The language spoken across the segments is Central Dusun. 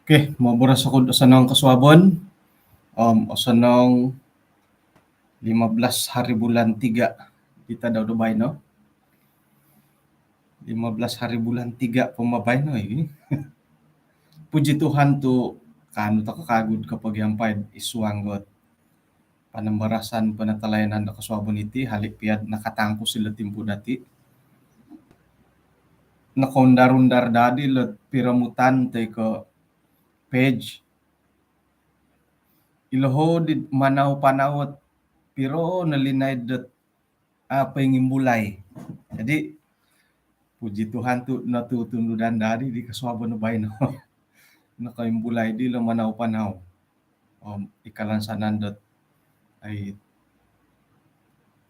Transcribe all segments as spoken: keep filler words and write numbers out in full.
Okey, moboros oku do osonong kosuabon. Om osonong lima belas hari bulan tiga di tadau do baino. Lima belas hari bulan tiga po ma baino iri. Puji Tuhan tu kaanu toko kagu do kopogiampai id suang dot panambarasan penatalayanan do kosuabon iti, hali pia do nakatangkus ilo timpu dati. Nokoundar-undar dadi ilo piromutan toi ko page. Ilo hodi manau-panau ot piro no linaid dot, ah, poingimbulai. Jadi, puji Tuhan tu notutundudan dadi di kosuabon do baino. Nokoimbulai di ilo manau-panau. Om i kalansanan dot, ai,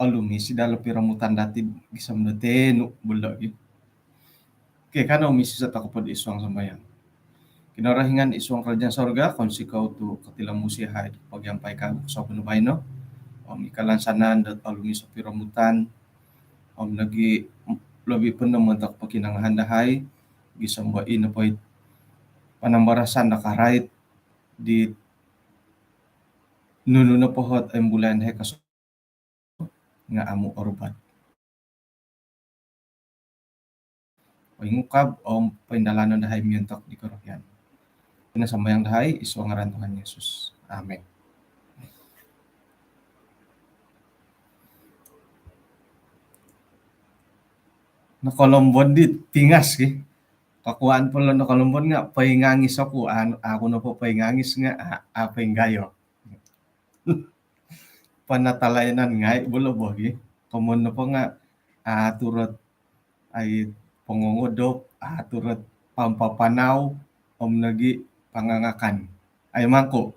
olumis daa ilo piromutan dati gisom do tenu bula gi. Okey, kanou misiso toko po id suang sambayang. Kinorohingan id suang kerajaan sorga, kounsikou tu kotilombus yahai do kopogiampai kagu kosuabon do baino. Om i kalansanan dot olumis o piromutan, om nogi lobi po no montok pokinongohon dahai gisom do i nopo it panambarasan do karait di nunu nopo ot imbulai dahai kosuabon nga amu orubat. Poingukab om poindalanon dahai miontok di korohian. Iti no sambayang dahai id suang ngaran Tuhan Yesus. Amin. Nokolombon di pingas ki. Kakuan po ilo nokolombon nga poingangis oku, an-, aku nopo poingangis nga a-, a poinggayo. Penatalayanan ngai bula bo gi. Komoyon nopo nga atur ot, ai, pongongodop, atur ot pampapanau, om nogi pangangakan. Ai mangku.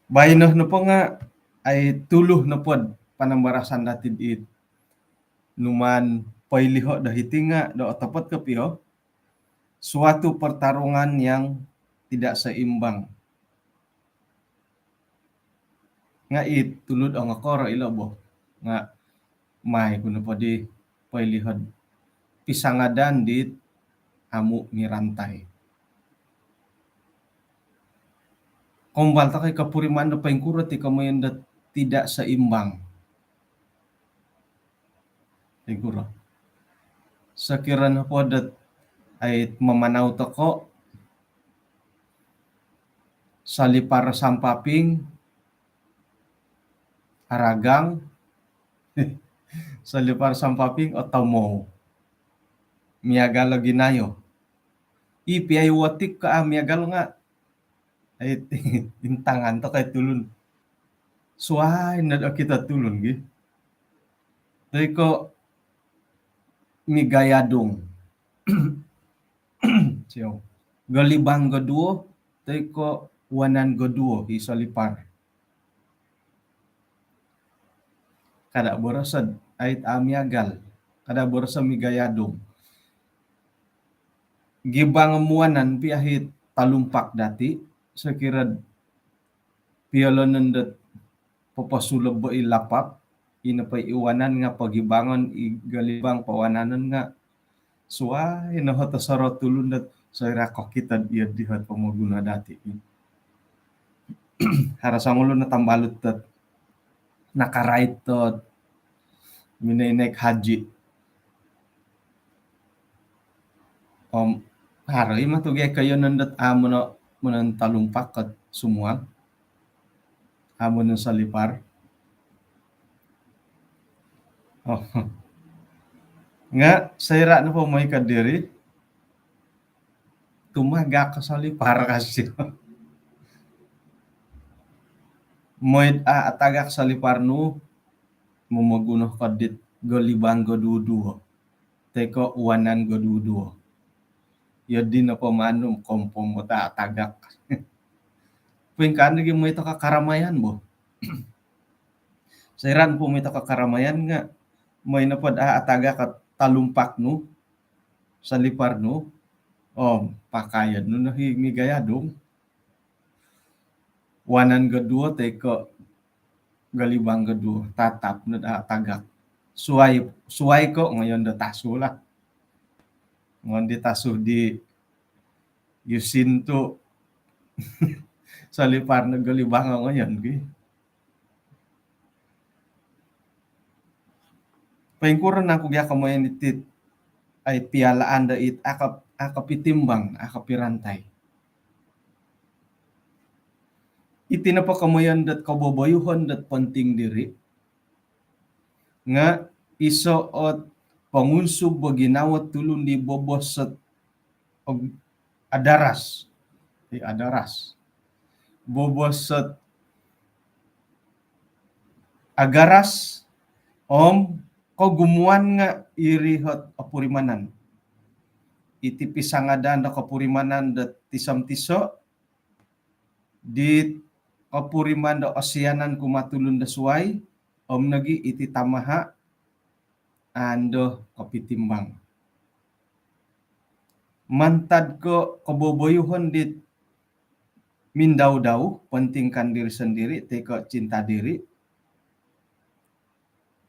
Baino nopo nga, ai, tulu nopo do panambarasan dati dit numaan poiliho do hiti nga do otopot kopio, suatu pertarungan yang tidak seimbang. Nga it tulu do ongokoro ilo bo. Nga mai ku nopo di poiliho do pisangadan dit amu mirantai. Kombal toko i kopuriman do poingkuro ti komoyon do tidak seimbang. Poingkuro. Sokiro nopo dot, ai, mamanau toko salipar sampaping, aragang, salipar sampaping otomou. Miagal o ginayo. I pia i wotik ka, ah, miagal nga, ai, intangan toko i tulun. Suai no do okito tulun gi. Toi ko migayadung. Siou. Golibang goduo, toi ko wanan goduo i salipar. Kada boroso do, ai, a miagal. Kada boroso migayadung. Gibang om wanan pia it talumpak dati, sokiro do piolonon dot poposulob i lapap, i nopo i wanan nga pogibangon, i golibang powananon nga suai no ot osorou tulun dot soira kokito do iyo di ot pomoguno dati. Haro songulun no tambalut dot nakarait dot minoi naik haji. Om haro i matu gia koiyonon dot amu no, amu no talumpak ot sumuang. Amu no salipar. Oh. Nga soira nopo mooi ko diri, tumagak ko salipar kasi. Mooi do a atagak salipar nu, momoguno ko dit golibang goduo-duo. Toi ko wanan goduo-duo. Iyo di nopo manu kompom bo a atagak. Poingkaa nogi mooi toko karamayan bo. Soira nopo mooi toko karamayan nga mooi nopo do a atagak talumpak nu, salipar nu, om pakaian nu no i migayadung. Wanan goduo toi ko golibang goduo, tatap no do a atagak. Suai, suai ko ongoyon do tasu lah. Ngon di tasuh di Yusin tu solipar no goli bango ngoyon ki. Poingkuro nangku gia komoyon iti ai pialaan do it akap, akap itimbang, akap irantai. Iti nopo komoyon dot koboboyuhon dot penting diri nga iso ot pongunsub bo ginawo tulun di bobos ot og-, adaras. Eh, adaras. Bobos ot agaras om kogumuan nga iri ot opurimanan. Iti pisangadan do kopurimanan do tiso-tiso di kopuriman do osianan kumaa tulun do suai, om nogi iti tamaha ando kopitimbang. Mantad ko koboboyuhon dit mindau-dau, pentingkan diri sendiri, toi ko cinta diri.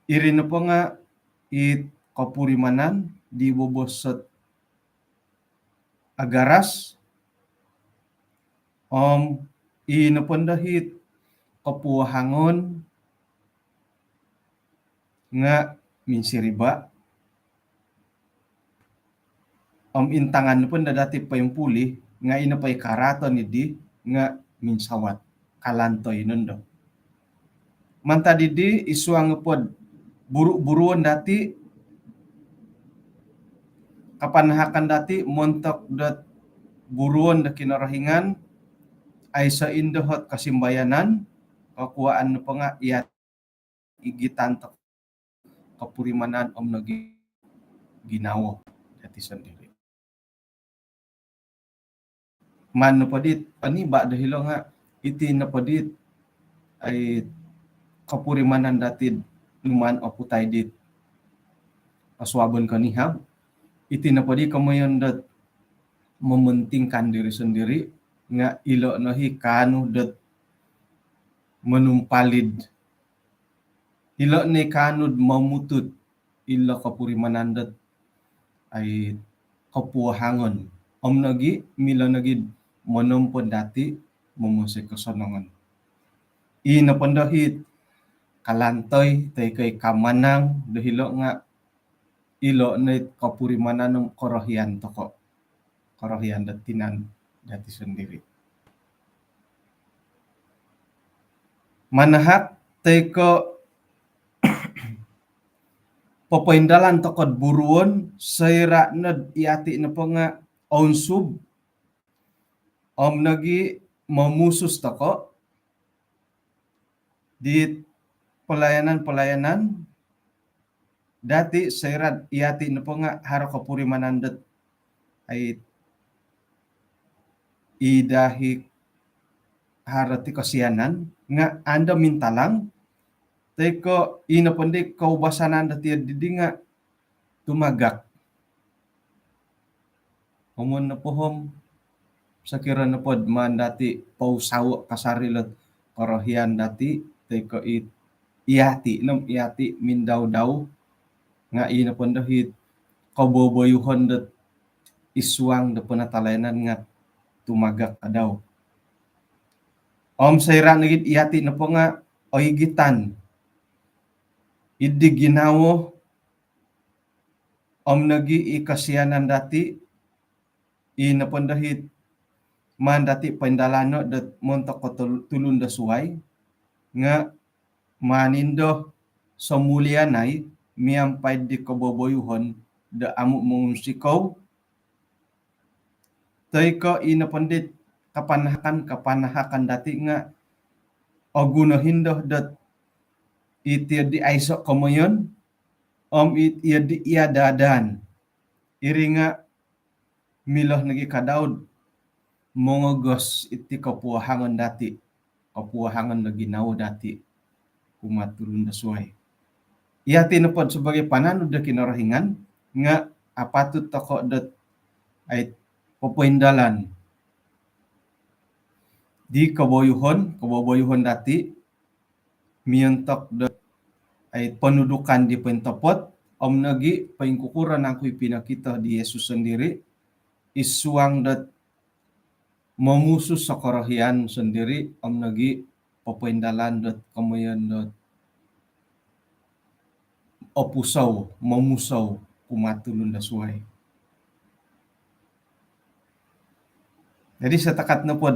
Iri nopo nga it kopurimanan di bobos ot agaras, om i nopo ndo hit kopuahangon nga minsiriba. Om intangan nopo ndo dati poimpuli nga ino po i karaatan dii nga minsawat, kalantoi nondo. Mantad dii, id suang nopo do buru-buruon dati, kapanahakan dati montok dot buruon do Kinorohingan, aiso indo ot kosimbayanan, kokuaan nopo nga igitan toko kopurimanan om nogi ginawo dati sendiri. Maan nopo dit oniba do hilo nga iti nopo dit ai kopurimanan dati numaan oputai dit kosuabon konihab. Iti nopo di komoyon dot mementingkan diri sendiri nga ilo no i kaanu dot monumpalid. Ilo no i kaanu do momutut ilo kopurimanan dot ai kopuahangon. Om nogi milo nogi do monompod dati momonsoi kosonongon. I nopo ndo hit kalantoi toi ko i kamanang do hilo nga ilo no it kopurimanan om korohian toko. Korohian do tinan dati sendiri. Manahak toi ko popoindalan toko do buruon, soira no do iati nopo nga ounsub om nogi momusus toko di pelayanan-pelayanan dati, soira do iati nopo nga haro kopurimanan dot ai id dahik haro ti kosianan nga ando mintalang, toi ko i nopo ndi koubasanan dati dii nga tumagak. Om nopo om sokiro nopo do maan dati pousawo kasari ilo korohian dati toi ko i iati no om iati mindau-dau nga i nopo ndo hit koboboyuhon dot id suang do penatalayanan nga tumagak kadau. Om soira nogi do iati nopo nga oigitan id di ginawo om nogi i kosianan dati, i nopo ndo hit maan dati poindalano dot montok ko tul-, tulun do suai nga maan indo somulianai miampai di koboboyuhon do amu mongunsikou, toi ko i nopo ndi kapanahakan, kapanahakan dati nga oguno indo dot iti di aiso komoyon om it-, iyo di iada-adaan. Iri nga milo nogi kadau do mongogos iti kopuahangon dati, kopuahangon do ginawo dati kumaa tulun do suai. Iati nopo do sebagai pananud do Kinorohingan nga apatut toko dot ai popoindalan di koboyuhon, koboboyuhon dati miontok do ai ponudukan di pointopot om nogi poingkukuro nangku i pinokito di Yesus sondiri id suang dot momusus o korohian sondiri om nogi popoindalan dot komoyon dot opusou, momusou kumaa tulun do suai. Jadi setakat nopo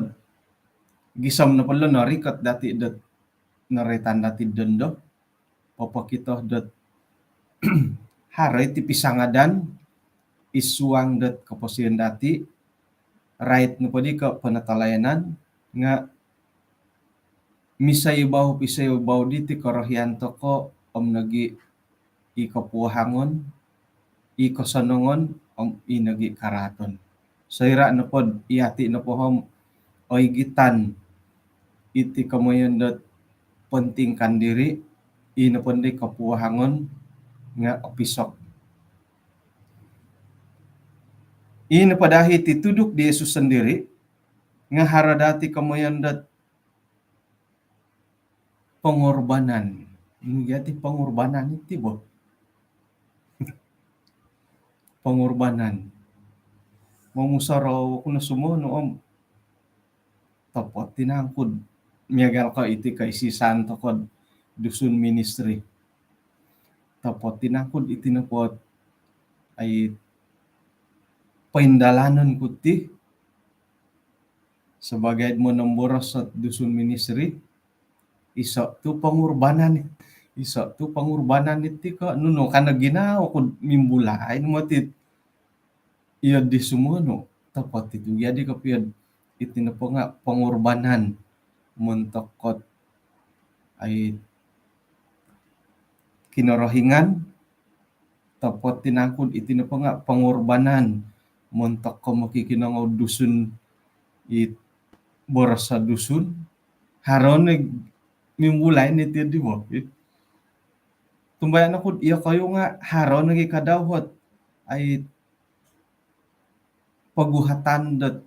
gisom nopo lo norikot dati dot noroitan dati dondo, popokito dot haro iti pisangadan id suang dot koposion dati, rait nopo di ko penatalayanan nga misoibau, pisoibau diti korohian toko om nogi i kopuahangon, i kosonongon om i nogi karaaton. Soira nopo dot iyati nopo om oigitan iti komoyon dot pentingkan diri, i nopo di kopuahangon nga opisok. I nopo dahai iti tuduk di Yesus sondiri nga haro dati komoyon dot pengorbanan. Nunu gia ti pengorbanan iti bo? Pengorbanan. Momusorou oku no sumonu om topot tinangkud miagal ko iti koisisan toko Dusun Ministry. Topot tinangkud iti nopo dot ai poindalanon ku ti sebagai monomboros dot Dusun Ministry, iso tu pengorbanan, iso tu pengorbanan iti ko nunu ka no ginawo ku mimbulai no moti. Iyo di sumonu, topot itu jadi kopio iti nopo nga pengorbanan montok dot ai Kinorohingan, topot tinangkud iti nopo nga pengorbanan montok ko mokikinongou Dusun, i boros Dusun. Haro no mimbulai no iti di bo. Tumbayaan oku dot iyokoyu nga haro nogi kadau dot ai poguhatan dot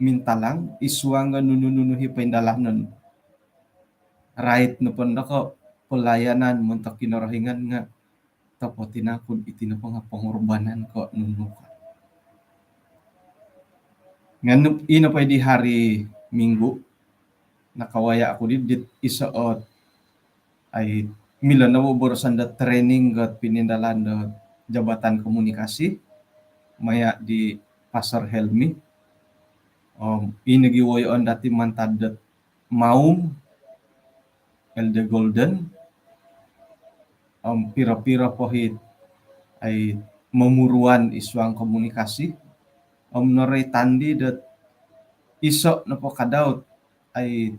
mintalang id suang do nunu-nunu i poindalanon. Rait nopo ndo ko pelayanan montok Kinorohingan nga topot tinangkud iti nopo nga pengorbanan ko nunu ka. Nga i nopo di hari Minggu nakawaya oku di dit iso dot ai milo no boroson do training dot pinindalan do Jabatan Komunikasi maya di Pastor Helmi. Om i nogi woyoon dati mantad dot Maum, Elder Golden, om piro-piro po it ai momuruan id suang komunikasi om noroitan di dot iso nopo kadau dot ai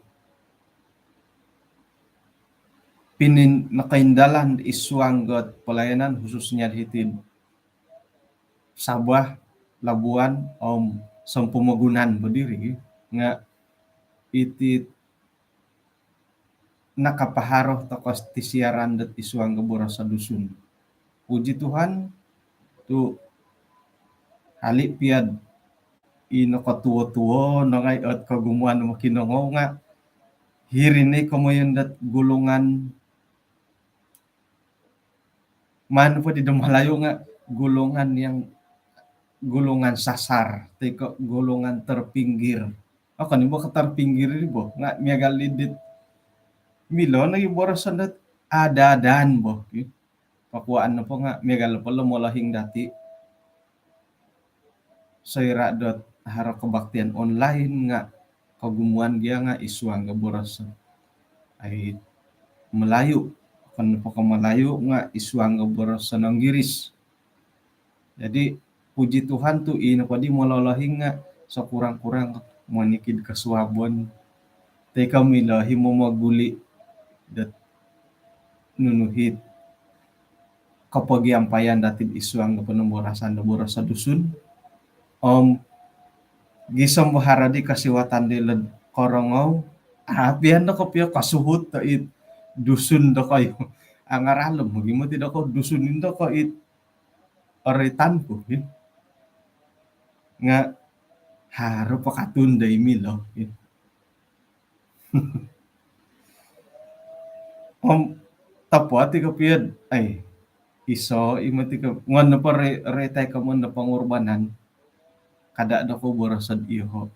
pinin nokoindalan id suang dot pelayanan khususnya hiti Sabah, Labuan om sompomogunan bo diri nga iti nakapaharo toko ti siaran dot id suang do boros Dusun. Puji Tuhan tu hali pia dot i nokotuo-tuo no ngai ot kogumuan mokinongou nga hiri ni komoyon dot golongan maan po di do Malayu nga golongan yang golongan sasar toi ko golongan terpinggir. Okon i bo ko terpinggir i bo nga miagal di dit milo nogi boroson dot ada-adaan bo. Pakuaan nopo nga miagal nopo lo molohing dati soira dot haro kebaktian online nga kogumuan gia nga id suang do boros ai Melayu. Okon nopo ko Melayu nga id suang do boros Inggiris. Jadi puji Tuhan tu i nopo di molohing nga sekurang-kurang monikid kosuabon toi ko milo i momoguli dot nunu it kopogiampayan dati id suang do ponomborosan do boros Dusun. Om gisom bo haro di kosiwatan di led korongou, apian do kopio kosuhut do it Dusun do koyu. Angaralom mogimo ti do ko Dusun indo ko it oritan ku. Nga haro po katun do i milo. Om topot i kopio dot ai Iso i moti ko, ngon nopo ri-, ritai komon do pongurbanan, kada' dokou boroso'd iyoho'.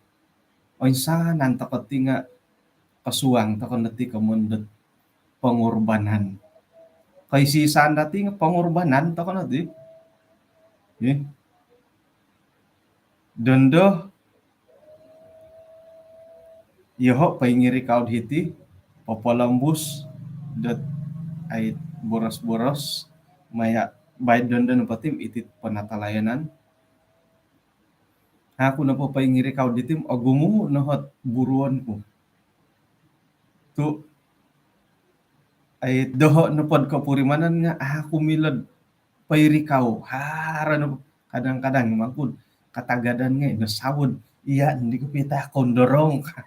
Oinsanan toko' ti nga' kosuang toko' no ti komon dot pongurbanan. Koisi-isaan dati nga' pongurbanan toko' no ti. Ih. Dondo, iyoho' poingirikau'd hiti, popolombus dot ai boros-boros maya' baid dondo nopo ti iti penatalayanan. Aku nopo poingirikau diti, ogumu' no ot buruon ku. Tu' ai doho' nopod kopurimanan nga' aku milo'd poirikau. Haro no kadang-kadang mangkud katagadan ngai' no saud. Iya' ndi kopio takon dorong ka.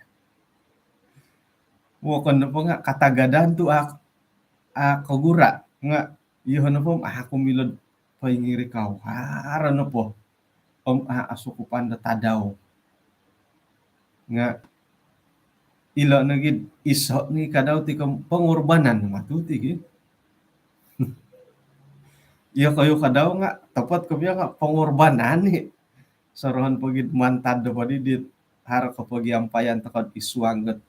Wokon nopo nga' katagadan tu' ak-, a' kogura' nga' iyoho nopo aku milo'd poingirikau. Haro nopo om a' asukupan do tadau. Nga' ilo' nogi'd iso' ni kadau ti kom-, pongurbanan matu ti gi. Iyokoyu kadau nga' topot kopio nga' pongurbanan ni. Sorohon pogi'd mantad do podi dit haro kopogiampayan toko'd isuang got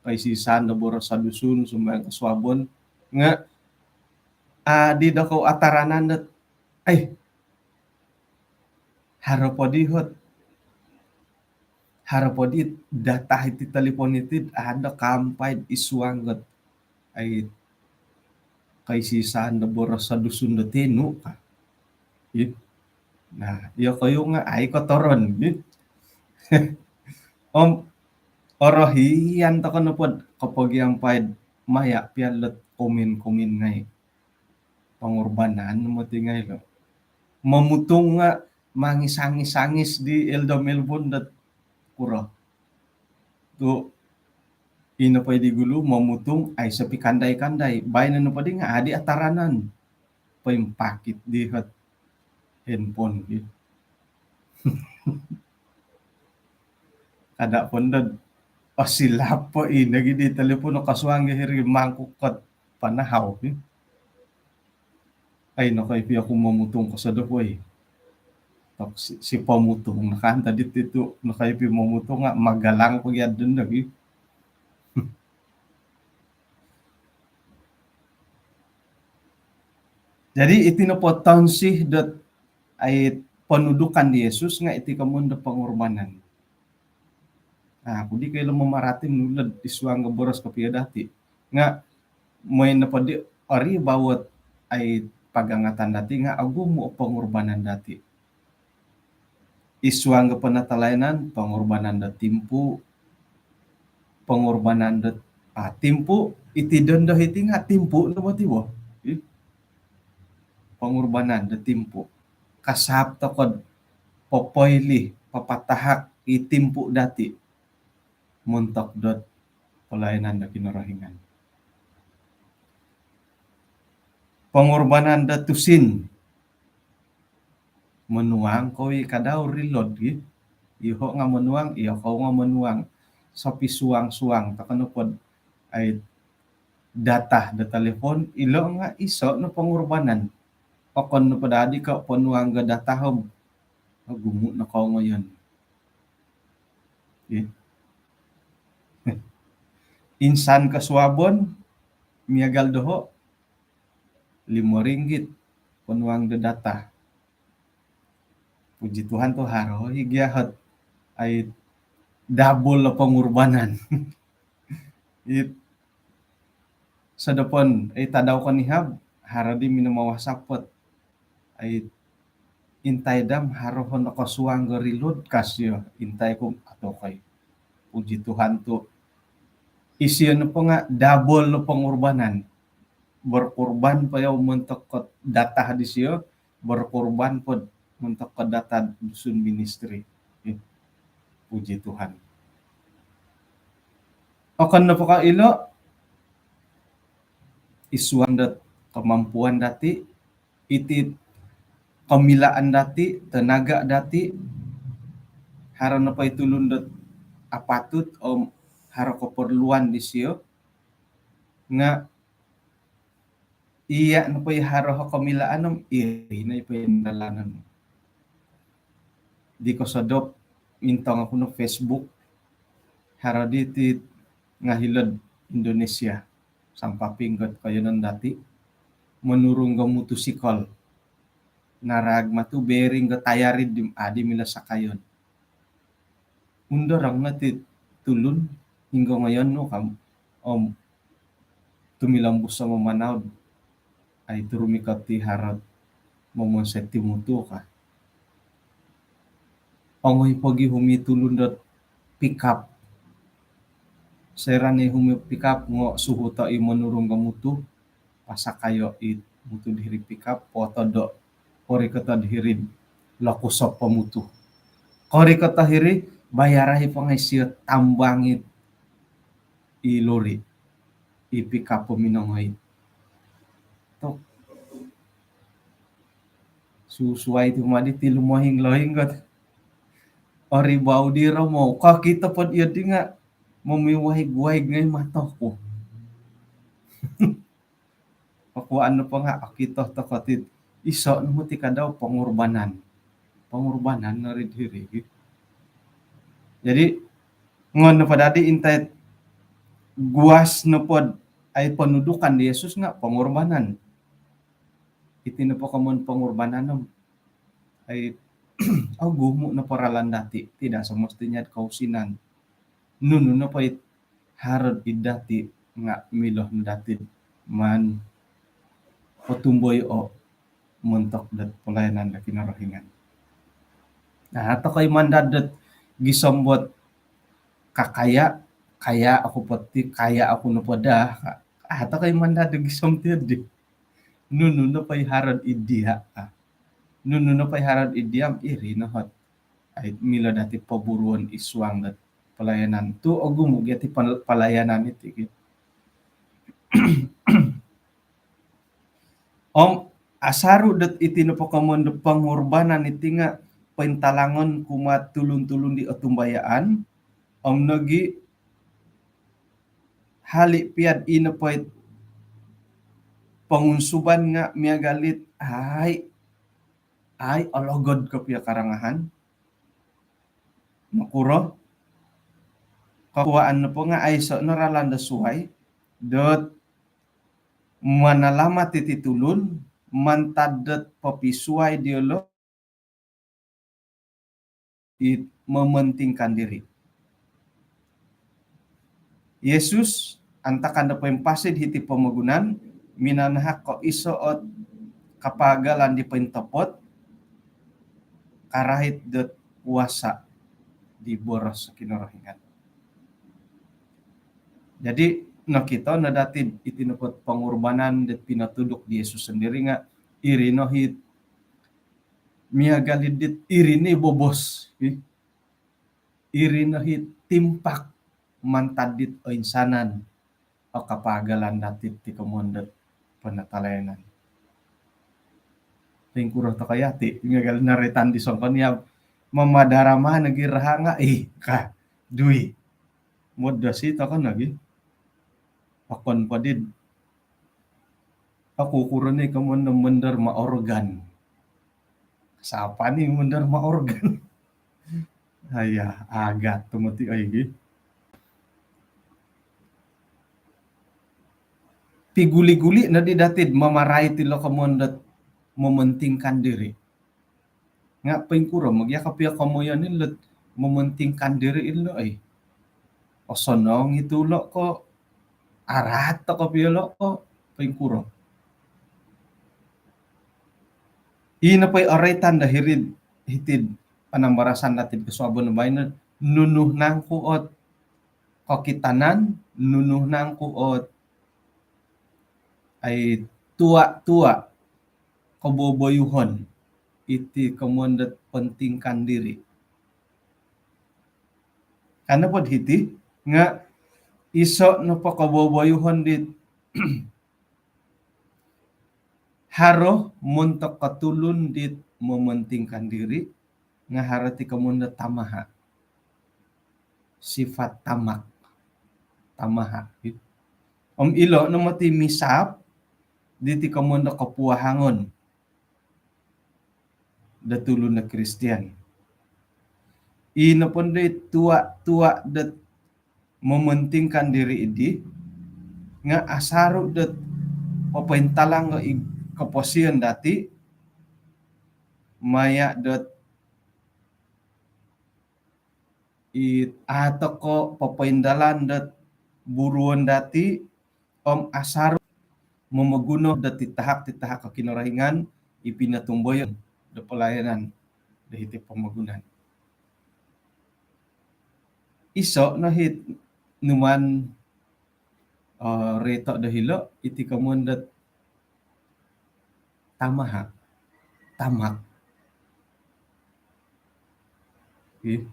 koisi-isaan do boros Dusun sumbayang kosuabon. Nga' a' di dokou ataranan dot, ai, haro podi hot, haro podi data iti talipon iti, a' do kaampai'd isuang got, ai, koisi-isaan do boros Dusun do tinu ka. Ih. Nah, iyokoyu nga' ai kotoron gi. Om orohian toko' nopod kopogiampai'd maya' pia lot komen-komen ngai'. Pongurbanan moti ngai' lo. Momutung nga' mangis-angis-angis di Elder Melbon dot kuro. Tu' ino po di gulu momutung, aiso pi kandai-kandai. Baino nopo di nga' a' di ataranan. Poimpakit di hot handphone di. Kada' pondod. Osilap po ino gi di talipon, kosuang gi hiri mangkuk kot panahau gi. Ai, nokoipi oku momutung kosodop, oi. Tok si, si pomutung nakan tadi titu, nokoipi momutung nga' magalang po gi adun do gi. Jadi iti nopo tonsi dot ai ponudukan di Yesus nga' iti komon do pongurbanan. Nah, aku di koilo mamarati nulod isuang do boros kopio dati. Nga' moi nopo di ori bawot ai pagangatan dati nga' ogumu' o pongurbanan dati. Isuang do penatalayanan, pongurbanan do timpu, pongurbanan do, ah, timpu, iti dondo hiti nga' timpu no moti bo. Ih. Pongurbanan do timpu. Kasaap toko'd popoilih, papatahak i timpu dati montok dot pelayanan do Kinorohingan. Pongurbanan do tusin. Monuang kou i kadau reload gi. Iyoho' nga' monuang, iyokou nga' monuang. Sopisuang-suang toko' nopod ai data do talipon, ilo' nga' iso' no pongurbanan. Okon nopo dadi ko' ponuang go data om ogumu' no kongoyon. Ih. Insan kosuabon miagal doho', limo ringgit ponuang do data. Puji Tuhan tu haro i gia hot ai double o pongurbanan. It sodopon ai tadau konihab, haro di minamawa sapot. Ai, intai dam haro ho nokosuang go reload ka sio, intai ku, atokoi. Puji Tuhan tu isio nopo nga' double o pongurbanan. Berkorban po yau montok kot data disio, berkorban pod montok kot data Dusun Ministry. Eh, puji Tuhan. Okon nopo ko' ilo', isuang dot kemampuan dati', iti komilaan dati', tenaga dati', haro nopo i tulun dot apatut om haro keperluan disio, nga' Iya nopo i haro o komilaan om iri no i poindalanon. Di kosodop, mintong oku no Facebook, haro di ti nga hilo'd Indonesia, sampaping got koiyonon dati, monurung do mutusikol. Naraag matu bering do tayar di, adi milo sakayon. Undorong no ti tulun, hinggo ngoyon nu kam, om tumilombus o mamanau, ai tu rumikot ti haro ot momonsoi ti mutu ka. Ongoi pogi humi tulun dot pikap. Soira ni humi pikap, ngo suhuto i monurung do mutu, pasakayo i mutu diri pikap, potodo, korikot diri lokusop o mutu. Korikot diri, bayar ahi pangai sio tambang i lori, i pikap po minongoi. Tok. Susuai tu madi ti lumohing-lohing got. Ori bau di romo. Kokito po dia di nga momiwaig-waig ngai matoku. Pakuan nopo nga okito toko ti iso no ti kadau pengorbanan. Pengorbanan no ri diri. Jadi, ngon nopo dadi intai guas nopo ai ponudukan di Yesus nga pengorbanan. Iti nopo komoyon pengorbanan om ai ogumu nopo ralan dati, tidak semestinya kousinan. Nunu nopo it haro id dati nga milo no dati maan potumboyoo montok dot pelayanan do Kinorohingan. Nah, atau koi mandad dot gisom bot kakaya, kaya aku poti, kaya aku nopo daa. Atau koi mandad dot gisom ti di. Nunu nopo i haro id dia. Nunu nopo i haro id dia, iri no ot ai milo dati poburuon id suang dot pelayanan. Tu ogumu gia ti pel-, pelayanan iti ki. Om asaru dot iti nopo komoyon do pengorbanan iti nga pointalangon kumaa tulun-tulun di otumbayaan, om nogi hali pia di nopo it pongunsuban nga miagal dit ai, ai ologod kopio karangahan. Nokuro? Kokuaan nopo nga aiso no ralan do suai dot manalamat iti tulun mantad dot popisuai diolo it mementingkan diri. Yesus antakan do poimpasi hiti pomogunan, minanahak ko iso ot kapagalan di pointopot, karait dot kuasa di boros Kinorohingan. Jadi, nokito no dati iti nopo pengorbanan dot pinotuduk di Yesus sendiri nga iri no it miagal dit iri ni bobos, ih. Iri no it timpak mantad dit oinsanan o kapagalan dati ti komoyon dot penatalayanan. Poingkuro toko yati, miagal noroitan di songkoniab, mamadarama nogi raha nga, ih, ka, dui. Modosi toko nogi. Okon po dit. Aku kuro ni komoyon do menderma organ. Sapa ni menderma organ? Haya, agat tomoti oi gi. Piguli-guli no di dati mamarait ilo komoyon dot mementingkan diri. Nga poingkuro ma gia kopio komoyon ilo mementingkan diri ilo, ai. Osonong i tulo ko, araat toko kopio ilo ko, poingkuro. Ino po i oroitan do hiri'd, hiti'd panambarasan dati'd kosuabon baino, nunu nangku ot kokitanan, nunu nangku ot ai tua-tua koboboyuhon iti komoyon dot pentingkan diri. Ka nopo hiti nga iso nopo koboboyuhon dit haro montok ko tulun dit mementingkan diri, nga haro ti komoyon do tamaha. Sifat tamak. Tamaha. Om ilo no moti misap, diti komoyon do kopuahangon do tulun do Kristian. Ino pun di tua-tua dot mementingkan diri idi nga asaru dot popointalang i koposion dati maya dot i atoko popoindalan dot buruon dati om asaru momoguno dot titahak-titahak o Kinorohingan i pinotumboyon do pelayanan do hiti pomogunan. Iso no hit numan, eh, reto do hilo iti komoyon dot tamaha, tamak. Ih.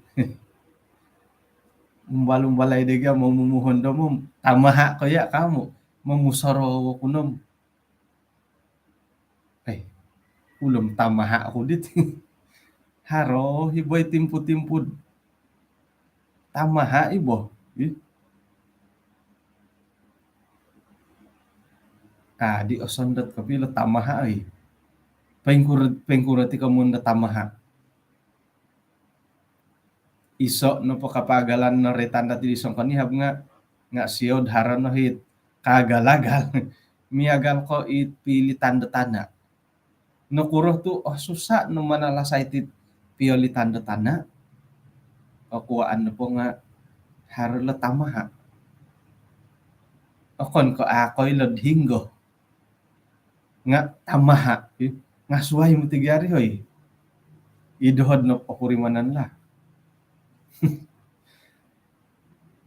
Umbal-umbalai dega momumuhon do mom tamaha ko ya kamu momusorou kunom. Eh, ulum tamaha aku dit. Haro hiboi timpu-timpu tamaha ibo. Ih. Kadi osondot kopilo tamaha oi. Pengkur-, pengkurati komoyon do tamaha. Iso nopo kapagalan no retan dati di songkonihab nga, nga siod haro no hit kagal-agal. Miagal ko it pilitan do tana. Nokuro tu, oh, susah no manalasai tit piolitan do tana. Okuaan nopo nga haro lo tamaha. Okon ko akoi lo hinggo. Nga tamaha, eh, nga suai moti gia ri, hoi. Idohod no pokurimanan lah.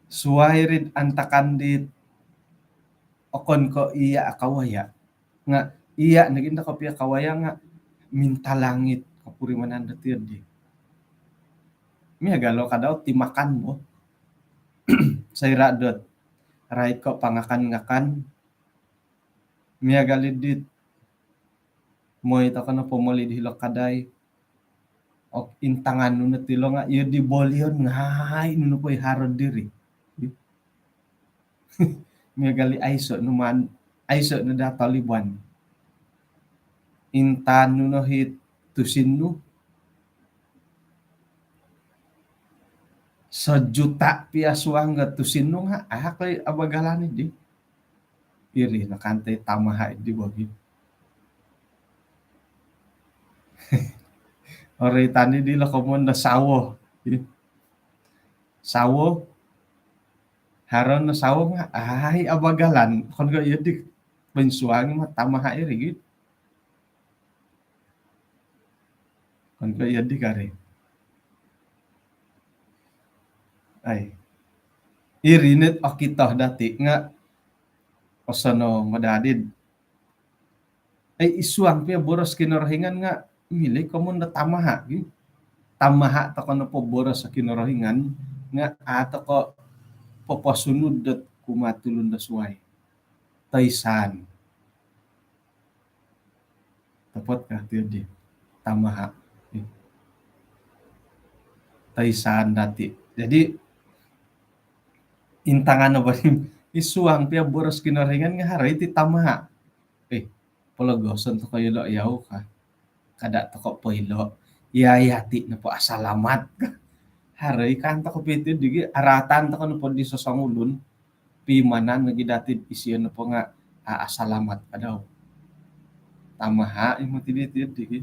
Suai rid antakan dit okon ko iya akawaya. Nga iya nogi ndo kopio kawaya nga mintalang it kopurimanan do tiodi. Miagal o kadau ti makan bo. Soira dot rait ko pangakan-ngakan, miagal i dit moi toko no pomoli di hilo kadai. Ok, intangan nu no tilo nga iyo di bolion ngai nu no poi harod diri. Miagal i aiso nu man, aiso nu da taliban. Intan nu no hit tusin nu. Sejuta pia suang ga tusin nu nga, ah, koi abagalan i di. Iri no kantai tamaha di bogi. Ori tani di lo komoyon do sawo. Sawo. Haro no sawo nga, ai, abagalan. Okon ko iyo di poinsuang ma tamaha iri gi. Okon ko iyo di kari. Ai. Iri no okito dati nga osonong o dadi. Ai, id suang pia boros Kinorohingan nga milo komoyon do tamaha gi. Tamaha toko nopo boros Kinorohingan nga a toko poposunud dot kumaa tulun do suai. Toisan. Topot ka tiodi? Tamaha. Toisan dati. Jadi, intangan apa ni? Id suang pia boros Kinorohingan nga haro iti tamaha. Eh, pologoson toko ilo yau ka. Kada toko poilo. Iya, iya, ti nopo asalamat ka. Haro i kan toko piti digi aratan toko nopo di sosongulun. Pimanan lagi dati isio nopo nga, a, asalamat kadau. Tamaha i moti di ti digi.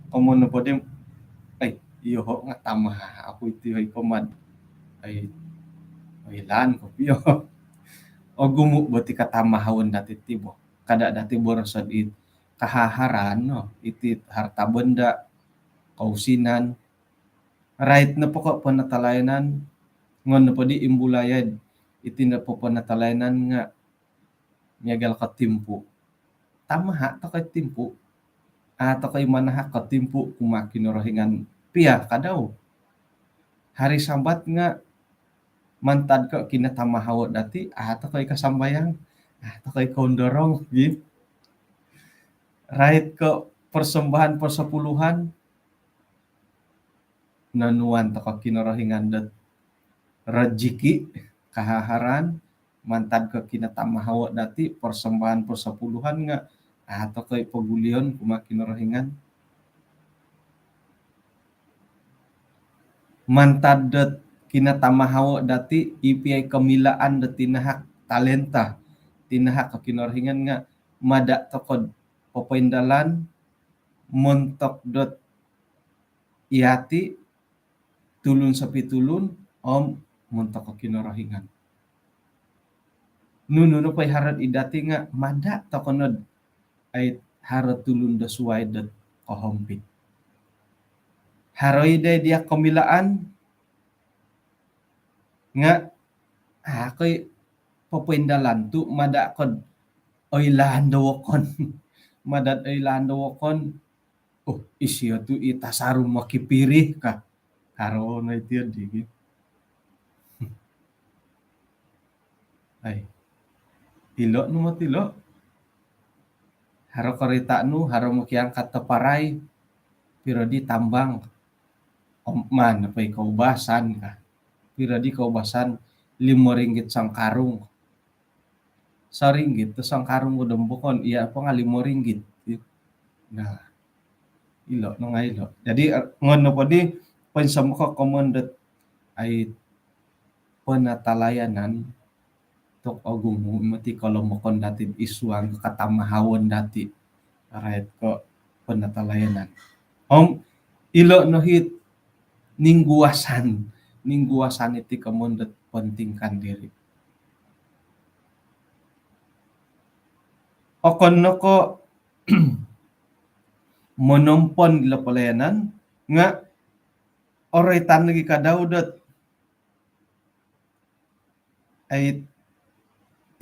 Komoyon nopo di, ai, iyo ho nga tamaha aku iti, oi, komad. Ai, oilaan kopio. Ogumu bo ti katamahaon dati ti bo. Kada dati boroson it kahaharan no, iti harta benda, kousinan. Rait nopo ko penatalayanan, ngon nopo di imbulai, iti nopo penatalayanan nga miagal ko timpu. Tamaha toko i timpu. A toko i manahak ko timpu kumaa Kinorohingan pia kadau. Hari Sabat nga mantad ko kinatamahao dati, a toko i kasambayang, a toko i koundorong, gi. Rait ko persembahan persepuluhan, nonuan toko Kinorohingan dot rejeki, kahaharan, Mantad ko kinotamahawo dati, persembahan persepuluhan nga, ah, tokoi pogulion kumaa Kinorohingan. Mantad dot kinotamahawo dati, i pia i komilaan dot tinahak talenta, tinahak ko Kinorohingan nga, mada tokou do popoindalan montok dot yati, tulun sopitulun, om montok ko Kinorohingan. Nunu nopo i haro id dati nga, mada tokou no do, ai, haro tulun do suai dot kohompit. Haro i dai dia komilaan nga, ah, koi popoindalan tu mada ko do oilaan do wokon. Mada do oilaan do wokon, oh, isio tu i tasaru mokipirih ka. Haro no iti di gi. Ai. Ilo no moti ilo. Haro korita nu, haro mokiangkat do parai, piro di tambang? Om, maan po i koubasan ka. Piro di koubasan? Limo ringgit songkarung. Soringgit tu songkarung ko do wokon, iya po nga limo ringgit. Nah, ilo no ngai ilo. Jadi, eh, ngono po di, poinsomok ko komoyon dot, ai, penatalayanan tu ogumu moti kolomokon dati id suang katamahawon dati. Rait ko penatalayanan. Om, ilo no it ningguasan, ningguasan iti komoyon dot pentingkan diri. Okon no ko monompon ilo pelayanan, nga oroitan lagi ka dau dot, ai,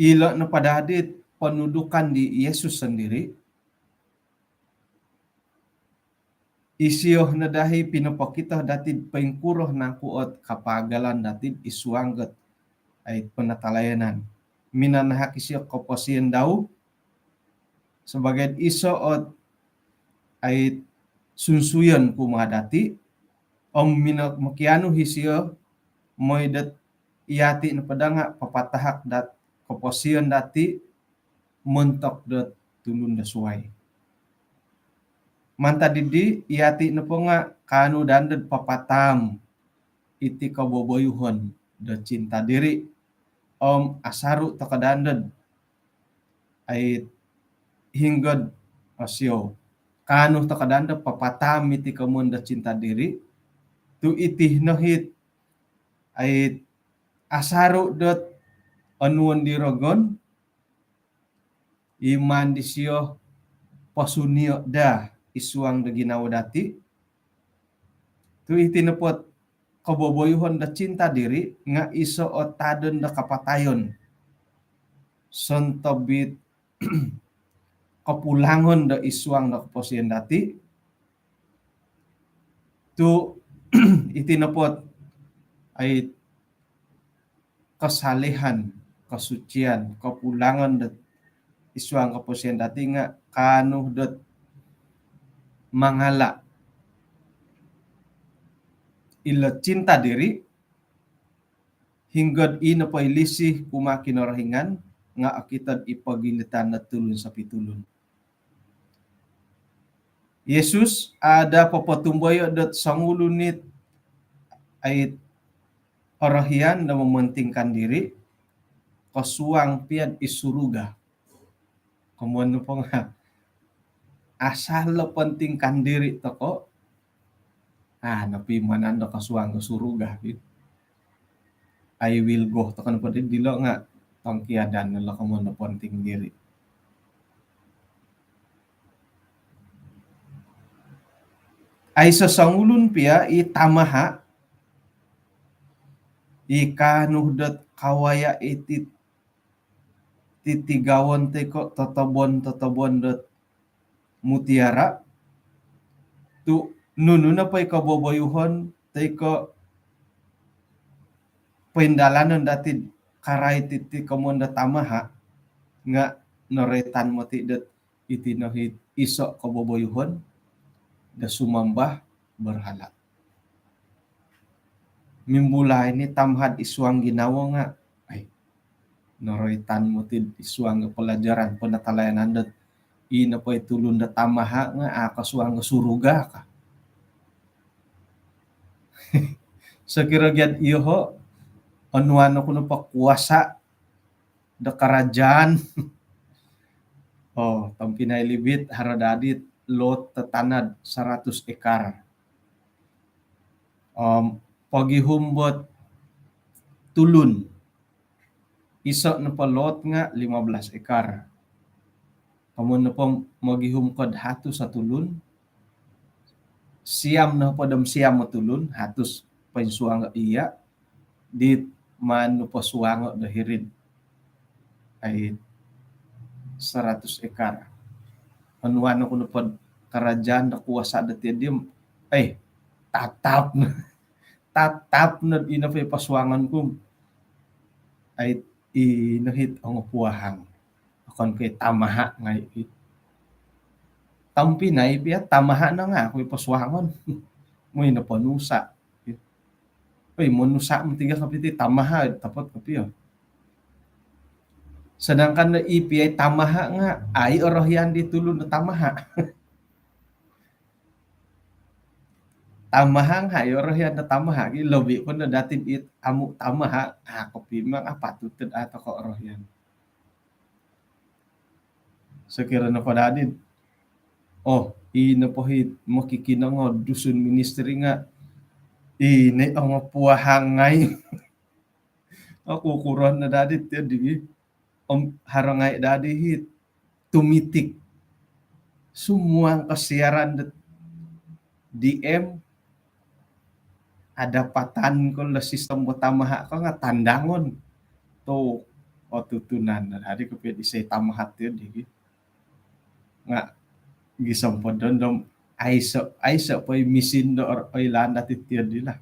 ilo no pada dit ponudukan di Yesus sendiri, isio no daa i pinopokito dati poingkuro nangku ot kapagalan dati id suang dot, ai, penatalayanan. Minanahak isio koposion dau sebagai iso ot, ai, sunsuyon kumaa dati, om mino-, mokianu isio mooi dot yati nopo daa nga papatahak dot koposion dati montok dot tulun do suai. Mantad dii, yati nopo nga kaanu daa dot papataam iti koboboyuhon do cinta diri, om asaru tokou daa dot, ai, hinggo do osiou. Kaanu tokou daa dot papataam iti komoyon do cinta diri, tu iti no it, ai, asaru dot onuon di rogon, i maan disio posunio daa id suang do ginawo dati. Tu iti nopo ot koboboyuhon do cinta diri nga iso ot tadon do kapatayon. Sontob it kopulangon do id suang do koposion dati. Tu iti nopo ot, ai, kesalehan, kesucian, kopulangon dot id suang koposion dati nga kaanu dot mangala ilo cinta diri, hinggo do i nopo i lisi kumaa Kinorohingan nga okito do i pogilitan do tulun sopitulun. Yesus ada popotumboyo dot songulun it, ai, orohian do mementingkan diri, kosuang pia id suruga. Komoyon nopo nga asal lo pentingkan diri tokou, ah, nopimanan do kosuang ko suruga, ki. I will go tokou nopo di dilo nga tongkiadan lo komoyon do penting diri. Aiso songulun pia i tamaha i kaanu dot kawaya iti titigawon toi ko totobon-totobon dot mutiara, tu nunu nopo i koboboyuhon toi ko poindalanon dati do karai titi komoyon do tamaha, nga noroitan moti dot iti no it iso koboboyuhon do sumambah berhala. Mimbulai ni tamaha id suang ginawo nga, ai, Noroitan moti id suang do pelajaran penatalayanan dot, i nopo i tulun do tamaha nga a' kosuang do suruga ka. Sokiro gia dot iyoho, onuan oku nopo kuasa do kerajaan. Oh, tompinai Libit, haro daa dit lot tatanad seratus ekar. Om pogihum bo tulun, iso nopo lot nga lima belas ekar. Amun nopo mogihum ko do hatus o tulun, siam nohopod om siam o tulun, hatus poinsuang iya, dit maan nopo suango do hiri'd, ai, seratus ekar. Onuan oku nopo do kerajaan do kuasa do tiadi om, ai, tatap no, tatap no ino po i posuangon ku. Ai, ino hit ongopuahang. Okon ko i tamaha ngai i. Tompinai pia, tamaha no nga a' oku i posuangon. Moi nopo nusa. Oi, monusa moti gia kopio ti tamaha, otopot kopio. Sedangkan i pia i tamaha nga a' i orohian di tulun do tamaha. Tamaha nga a' i orohian do tamaha, ki lobi po no dati dit amu tamaha, a' kopio memang apatut dot a' toko orohian. Sokiro nopo daa dit, oh, i nopo hit mokikinongou Dusun Ministry nga, i no i ongopuahang ngai. Oku kuron no daa dit tiadi. Om haro ngai daa di hit tumitik. Sumuang ko siaran dot D M, ada patan ko lo sistem bo tamaha ko nga tandangon. Tu otutunan. Adi kopio di isai tamaha tiadi. Nga gisom po dondom aiso, aiso po i misin do or-, oilaan dati tiadi lah.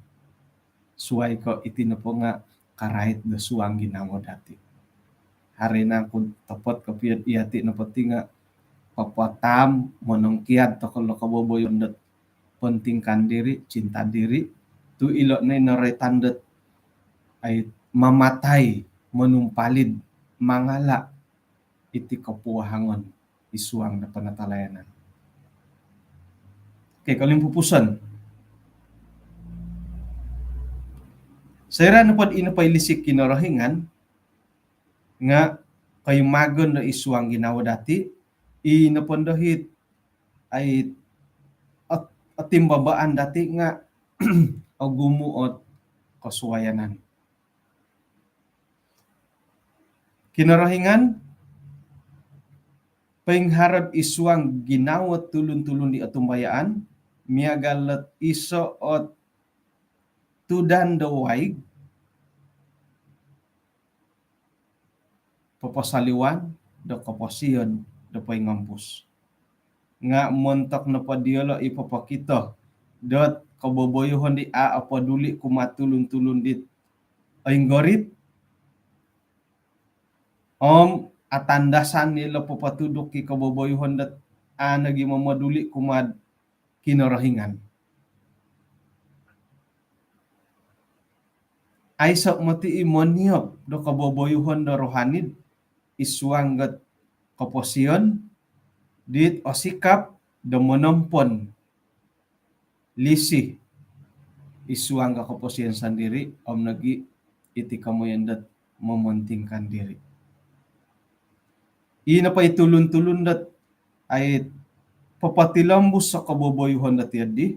Suai ko iti nopo nga karait do suang ginawo dati. Haro nangku otopot kopio iti nopo ti nga papataam, monongkiad toko lo koboboyoon dot pentingkan diri, cinta diri, tu ilo no i noroitan dot, ai, mamatai, monumpalid, mangala iti kopuahangon id suang do penatalayanan. Okey, kolimpupuson. Soira nopo dot i nopo i lisi Kinorohingan nga koimagon do id suang ginawo dati, i nopo ndo hit, ai, ot-, otimbabaan dati nga ogumu ot kosuayanan. Kinorohingan, poingharo id suang ginawo tulun-tulun di otumbayaan, miagal dot iso ot tudan do waig, poposoliwan do koposion do poingompus. Nga montok nopo diolo i popokito dot koboboyoon di a' apoduli kumaa tulun-tulun dit oinggorit, om atandasan ilo popotuduk i koboboyoon dot a' nogi momoduli kumaa Kinorohingan. Aiso moti i moniop do koboboyoon do rohani id suang dot koposion dit osikap do monompon lisi id suang do koposion sondiri om nogi iti komoyon dot mementingkan diri. I nopo i tulun-tulun dot, ai, popotilombus o koboboyoon dot tiadi,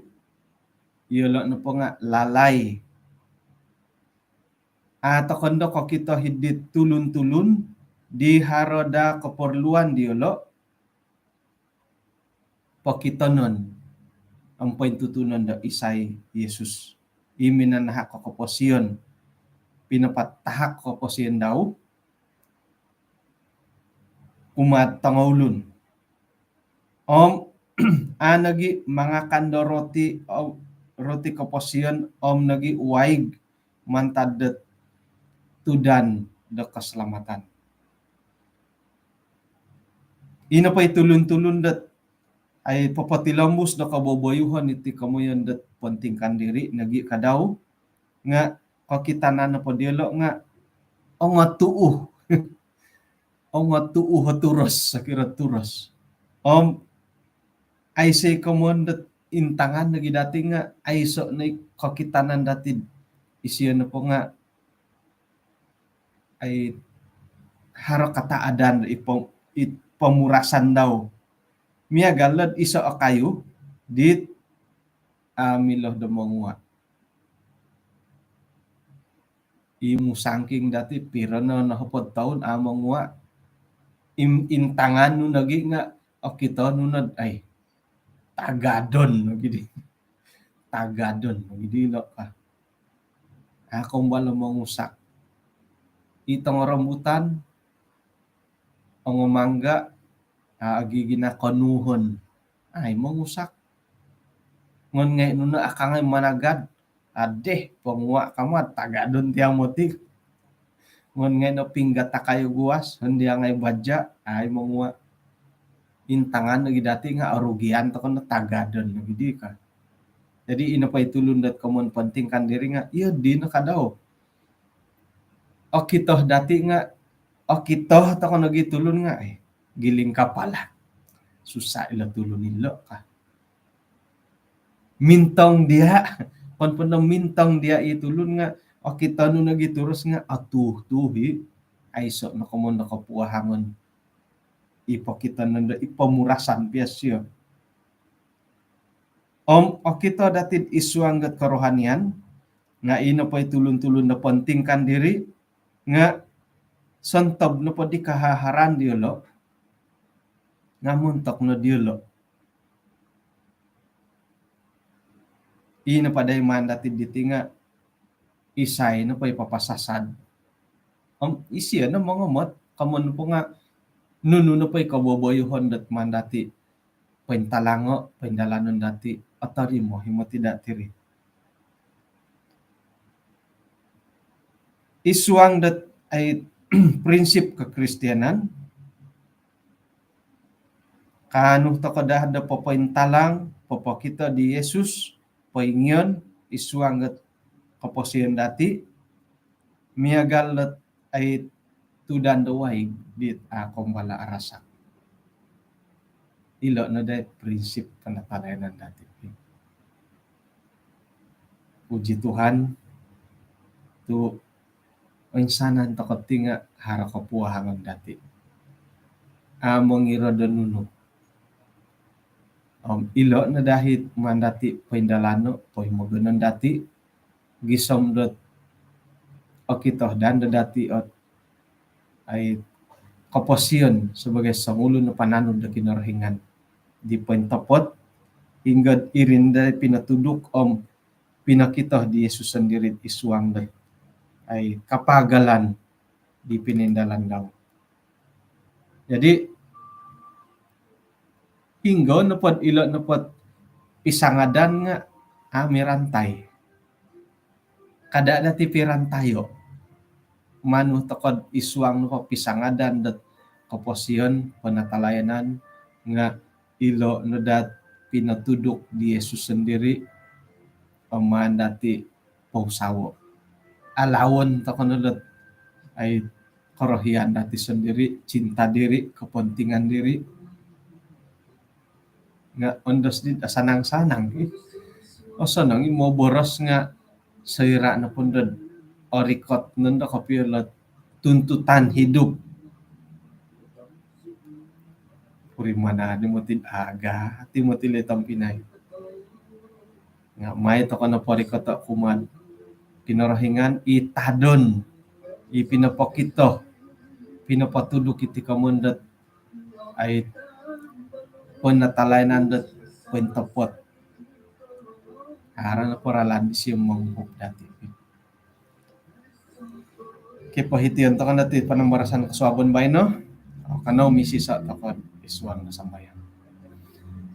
iyolo nopo nga lalai. A' toko ndo kokito hiri dit tulun-tulun di haro daa keperluan diolo, pokitonon om pointutunon do isai Yesus. I minanahak o koposion, pinapatahak o koposion dau kumaa tongoulun. Om a' nogi mangakan do roti, om roti koposion om nogi waig mantad dot tudan do keselamatan. I nopo i tulun-tulun dot, ai, popotilombus do koboboyoon iti komoyon dot pentingkan diri nogi ka dau, nga kokitanan nopo diolo nga ongotuuh. Ongo tuu ho turos, sokiro turos. Om aiso i komoyon dot intangan nogi dati nga aiso no i kokitanan dati. Isio nopo nga ai haro kataadan i pom-, i pomurasan dau. Miagal dot iso o kayu dit a milo do mongua. I musangking dati piro no nohopod toun a mongua. Im-, intangan nu nogi nga okito nu nod ai tagadon nogi di. Tagadon nogi di ilo ka. A kombal o mongusak. I tongo rambutan, ongo mangga, a, agi gina konuhon. Ai mongusak. Ngon ngai nuna akangai managad. Adeh, pongua kama tagadon tia moti. Ngon ngai no pinggat takai guas, hendi angai baja, ai mongua. Intangan lagi dati nga arugian tokou no tagadon lagi di ka. Jadi ino pai tulun dot komoyon pentingkan diri nga, iyo dino kadau. Okito dati nga, okito tokou nogi tulun nga, eh, giling kapala. Susah ilo tulun ilo ka. Mintong dia, pon-pon mintong dia i tulun nga, okito nu nogi turus nga, atuh tuh i, aiso no komoyon do kopuahangon. I pokito nondo, i pomurasan pia sio. Om okito dati id suang dot kerohanian, nga ino pai tulun-tulun do pentingkan diri, nga sontob nopo di kahaharan diolo, nga montok no diolo. Ino padai maan dati diti nga isai nopo i papasasad. Om isio no mongomot, komoyon nopo nga nunu nopo i koboboyohon dot maan dati pointalango, poindalanon dati, otorimo himo tidak tiri. Id suang dot ai prinsip kekristianan, kaanu tokou daa do popointalang, popokito di Yesus, poingion id suang dot koposion dati, miagal dot ai tudan do waig dit a kombala arasak. Ilo no dai prinsip penatalayanan dati. Puji Tuhan, tu insanan tokou ti nga haro kopuahangon dati. A mongiro do nunu. Om ilo no dahit maan dati poindalano, poimogonon dati, gisom dot okito dan do dati ot ai koposion sebagai songulun o pananud do Kinorohingan di pointopot, ingga iri no dai pinotuduk om pinokito di Yesus sendiri id suang dot ai kapagalan di pinindalan dau. Jadi, hinggo nopod ilo nopod pisangadan nga a mirantai. Kada dati pirantayo. Manu tokou id suang nopo pisangadan dot koposion penatalayanan nga ilo no dat pinotuduk di Yesus sendiri, om maan dati pousawo. Alawon tokou no dot ai korohian dati sendiri, cinta diri, kepentingan diri. Nga ondos di sanang-sanang i. Osonong i moboros nga soira nopo dot orikot nondo kopio lo tuntutan hidup. Purimanan di moti aga, ti moti le tompinai. Nga mai tokou no porikoto kumaa Kinorohingan i tadon, i pinopokito, pinopotuduk iti komoyon dot ai penatalayanan dot pointopot. Haro nopo ralan disio monguhup dati. Kipohition tokou no ti panambarasan kosuabon baino. Kanou misiso tokou id suang do sambayang.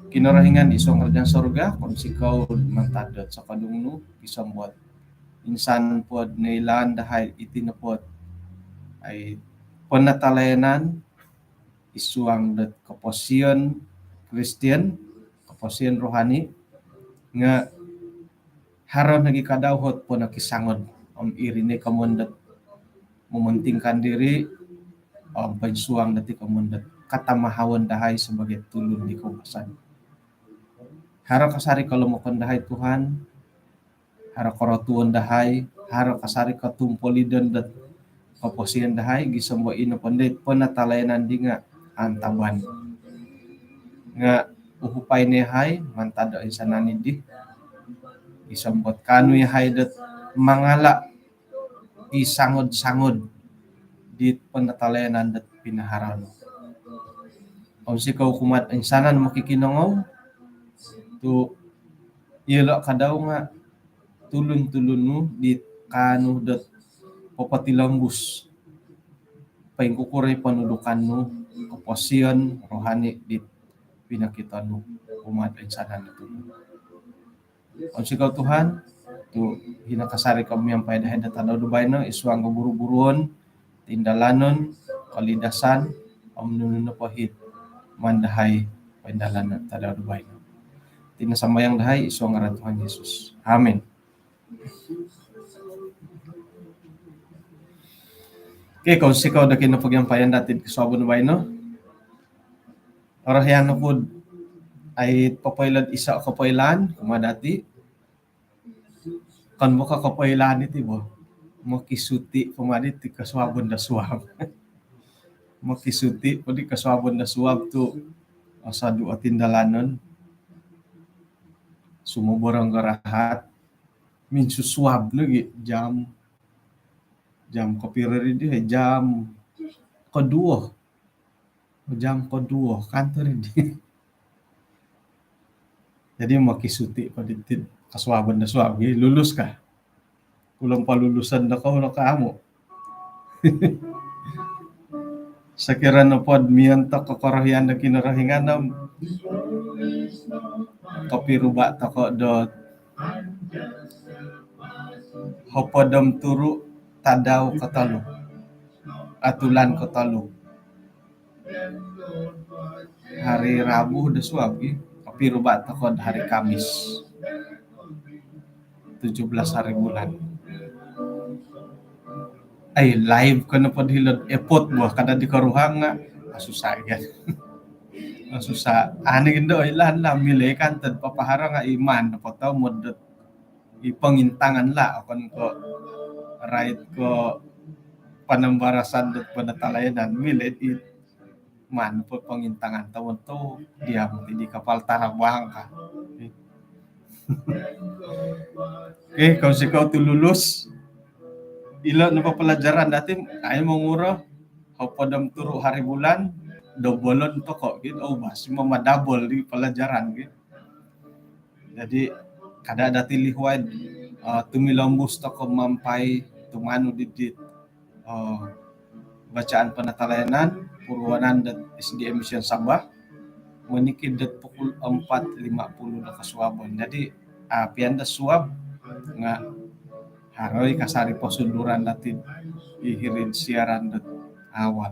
Kinorohingan id suang kerajaan sorga, kounsikou mantad dot sokodung nu, gisom dot insan po noilaan dahai iti nopo dot ai penatalayanan id suang dot koposion Kristian, koposion rohani, nga haro nogi kadau ot ponokisangod, om iri no komoyon dot mementingkan diri, om poinsuang dati komoyon dot katamahaon dahai sabaagi tulun di koubasan. Haro kasari kolomokon dahai Tuhan, haro korotuon dahai, haro kasari kotumpolidon dot koposion dahai, gisom do ino nopo dii penatalayanan dii nga antaban. Nga uhupai no yahai mantad do insanan dii, gisom dot kaanu yahai dot mangala i sangod-sangod di penatalayanan dot pinaharo nu. Om sikou kumaa insanan mokikinongou, tu iyolo kadau nga tulun-tulun nu di kaanu dot popotilombus poingkukuro i ponudukan nu, koposion rohani di pinokito nu kumaa insanan dot tulun. Om sikou Tuhan, tu hino kasari ko miampai dahai do tadau do baino, id suang koburu-buruon, tindalanon, kolidasan, om nunu nopo it maan dahai poindalanon tadau do baino. Iti no sambayang dahai id suang ngaran Tuhan Yesus. Amin. Okey, kounsikou do kinopogiampayan dati id kosuabon baino. Orohian oku dot popoilo'd iso kopoilaan kumaa dati. Okon bo ko kopoilaan iti bo. Mokisuti kumaa diti kosuabon do suab. Mokisuti po di kosuabon do suab tu osodu o tindalanon. Sumoborong ko rahat. Minsusuab nogi jam, jam kopiro ri dii, jam koduo. Jam koduo kantor dii. Jadi mokisuti po diti kosuabon do suab gi, lulus ka? Ulun poluluson do kou no ka amu. Sokiro nopo do miontok ko korohian do Kinorohingan om kopiruba toko do hopod om turu tadau kotolu, atulan kotolu. Hari Rabu do suab gi, kopiruba toko do hari Kamis. Tujuh belas hari bulan. Ai, live ko nopo do hilo'd airport bo, kada di koruhang nga, ah, susah kan. Ah, susah. Ani gindo ilaan lah, milo kan tad papaharo nga iman nopo tomod dot i pongintangan lah, okon ko rait ko panambarasan dot penatalayanan, milo i maan po pongintangan tomod tu diam ti di kapal tarabang ka. Okey, kounsikou tu lulus. Ilo nopo pelajaran dati, ai monguro, hopod om turu hari bulan, dobolon toko gi. Oh, bah, simo madabol di pelajaran gi. Jadi kada dati lihuai, ah, tumilombus toko miampai tumanud diti, ah, bacaan penatalayanan puruanan dot S D A Mission Sabah, monikid dot pukul empat lima puluh do kosuabon. Jadi, ah, pian do suab nga haro i kasari posunduran dati id hiri'd siaran dot awal.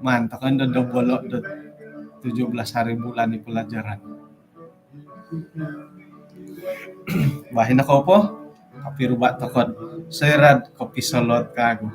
Maan toko indo dobolo dot tujuh belas hari bulan i pelajaran. Bah, ino kou po, kopiruba toko do soira do kopisolot kagu.